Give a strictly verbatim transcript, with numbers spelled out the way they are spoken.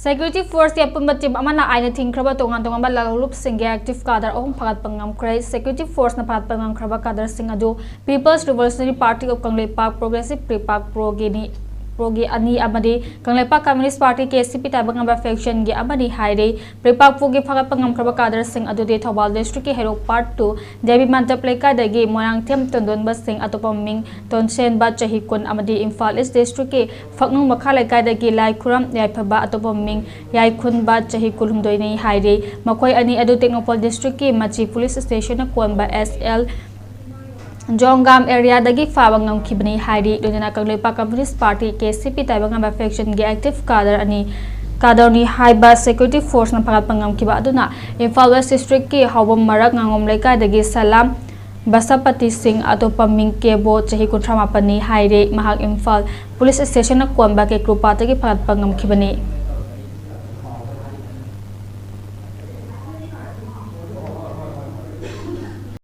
Security Force ꯀꯤ ꯑꯄꯨꯟꯕ team ꯑꯃꯅ ꯑꯥꯏꯟꯅ ꯊꯤꯡꯈ꯭ꯔꯕ ꯇꯣꯉꯥꯟ ꯇꯣꯉꯥꯟꯕ ꯂꯥꯜꯍꯧꯂꯨꯞꯁꯤꯡꯒꯤ active cadre ꯑꯍꯨꯝ ꯐꯥꯒꯠꯄ ꯉꯝꯈ꯭ꯔꯦ꯫ Security Force ꯅ ꯐꯥꯒꯠꯄ ꯉꯝꯈ꯭ꯔꯕ cadre ꯁꯤꯡ ꯑꯗꯨ People's Revolutionary Party of Kangleipak Progressive PREPAK Pro Guinea, Pro ꯒꯤ ꯑꯅꯤ ꯑꯃꯗꯤ Kangleipak Communist Party, K C P ꯇꯥꯏꯕꯪꯉꯥꯟꯕ faction ꯒꯤ ꯑꯃꯅꯤ ꯍꯥꯏꯔꯤ꯫ PREPAK Pro ꯒꯤ ꯐꯥꯒꯠꯄ ꯉꯝꯈ꯭ꯔꯕ cadre ꯁꯤꯡ ꯑꯗꯨꯗꯤ ꯊꯧꯕꯥꯜ district ꯀꯤ ꯍꯩꯔꯣꯛ Part two ꯗꯦꯕꯤ ꯃꯟꯇꯞ ꯂꯩꯀꯥꯏꯗꯒꯤ ꯃꯣꯏꯔꯥꯡꯊꯦꯝ ꯇꯣꯟꯗꯣꯟꯕ ꯁꯤꯡ, ꯑꯇꯣꯞꯄ ꯃꯃꯤꯡ ꯇꯣꯟꯁꯦꯟꯕ, ꯆꯍꯤ ꯀꯨꯟ, ꯑꯃꯗꯤ ꯏꯝꯐꯥꯜ East district ꯀꯤ ꯐꯛꯅꯨꯡ ꯃꯈꯥ ꯂꯩꯀꯥꯏꯗꯒꯤ ꯂꯥꯏꯈꯨꯔꯝ ꯌꯥꯏꯐꯕ, ꯑꯇꯣꯞꯄ ꯃꯃꯤꯡ ꯌꯥꯏꯈꯨꯟꯕ, ꯆꯍꯤ ꯀꯨꯟꯍꯨꯝꯗꯣꯏꯅꯤ ꯍꯥꯏꯔꯤ꯫ ꯃꯈꯣꯏ ꯑꯅꯤ ꯑꯗꯨ ꯇꯦꯡꯅꯧꯄꯜ district ꯀꯤ ꯃꯆꯤ police station ꯅ ꯀꯣꯟꯕ S L ꯖꯣꯡꯒꯥꯝ area ꯗꯒꯤ ꯐꯥꯕ ꯉꯝꯈꯤꯕꯅꯤ ꯍꯥꯏꯔꯤ꯫ ꯂꯣꯏꯅꯅ Kangleipak Communist Party, K C P ꯇꯥꯏꯕꯪꯉꯥꯟꯕ faction ꯒꯤ active cadre ꯑꯅꯤ, cadre ꯅꯤ ꯍꯥꯏꯕ Security Force ꯅ ꯐꯥꯒꯠꯄ ꯉꯝꯈꯤꯕ ꯑꯗꯨꯅ ꯏꯝꯐꯥꯜ West district ꯀꯤ ꯍꯥꯎꯕꯝ ꯃꯔꯛ ꯉꯥꯉꯣꯝ ꯂꯩꯀꯥꯏꯗꯒꯤ ꯁꯂꯥꯝ ꯕꯁꯄꯇꯤ ꯁꯤꯡ, ꯑꯇꯣꯞꯄ ꯃꯤꯡ ꯀꯦꯕꯣ, ꯆꯍꯤ ꯀꯨꯟꯊ꯭ꯔꯥ ꯃꯥꯄꯟꯅꯤ ꯍꯥꯏꯔꯤ꯫ ꯃꯍꯥꯛ ꯏꯝꯐꯥꯜ police station ꯅ ꯀꯣꯟꯕ ꯀꯦꯀ꯭ꯔꯨꯄꯥꯠꯇꯒꯤ ꯐꯥꯒꯠꯄ ꯉꯝꯈꯤꯕꯅꯤ꯫